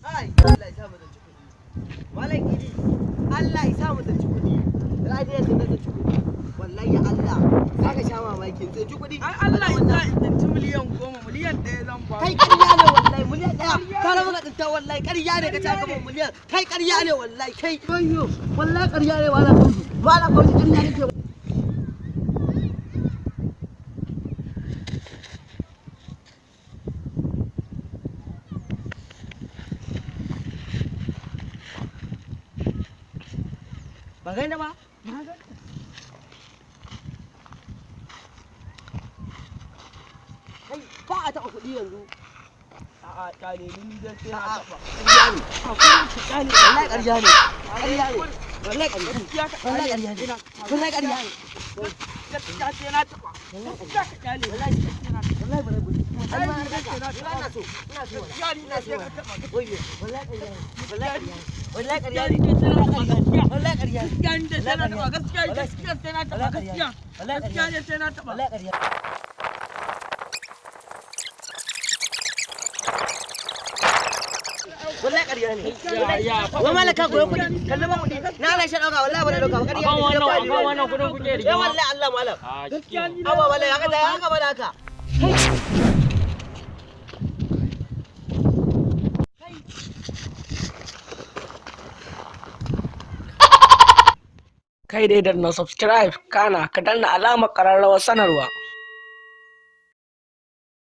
Ai, Allah ya sa mu tsinci kuɗi. Malam Idi, Allah ya sa mu tsinci kuɗi. Radiya sai na tsinci kuɗi. Wallahi Allah, za ka sha mamaki tsinci kuɗi. Ai Allah ya sa in tsinci miliyan 10, miliyan 1 zan ba. Kai, ƙarya ne wallahi, miliyan 1. Ka rabu ka tsinta wallahi, ƙarya ne ka taka min miliyan. Kai, ƙarya ne wallahi, kai. Ayyo, wallahi ƙarya ne, malam Kausi. Malam Kausi, ƙarya nake. Ba gani ba? Kai, ba a taɓa kuɗi yanzu. A'a, kyale ni, ni dai sai na A'a, taɓa. ƙarya ne. Kyale. Wallahi ƙarya ne. Ƙarya ne. Wallahi ƙarya ne. Gaskiya ka Wallahi kyale. ƙarya ne. Wallahi ƙarya ne. Gaskiya sai na taɓa. Gaskiya ka kyale. Wallahi wallahi bare gudu. Ai ma Ai, na ni ina sai so. Ina so. Gaskiya ni Ina so. sai ka taɓa. Wayyo, wallahi ƙarya ne. Wallahi ƙarya ne. Wallahi ƙarya ne. Gaskiya ni sai na taɓa. Gaskiya. Wallahi ƙarya ne. Gaskiya ni dai sai na taɓa. Gaskiya gaskiya sai na taɓa. Wallahi ƙarya ne. Gaskiya. Wallahi Gaskiya ƙarya ne. ne sai na taɓa. Wallahi ƙarya ne. Wallahi ƙarya ne. Wai malaka goyon kuɗi, kalli ba kuɗi. Na Allah shi ɗauka, wallahi ba na ɗauka ba, ƙarya ne. Akan wannan, akan wannan kuɗin kuke Eh rigima. wallahi Allah malam. Gaskiya ni Awa wallahi haka da haka ba da haka. Kai dai danna subscribe, kana ka danna alamar ƙararrawar sanarwa.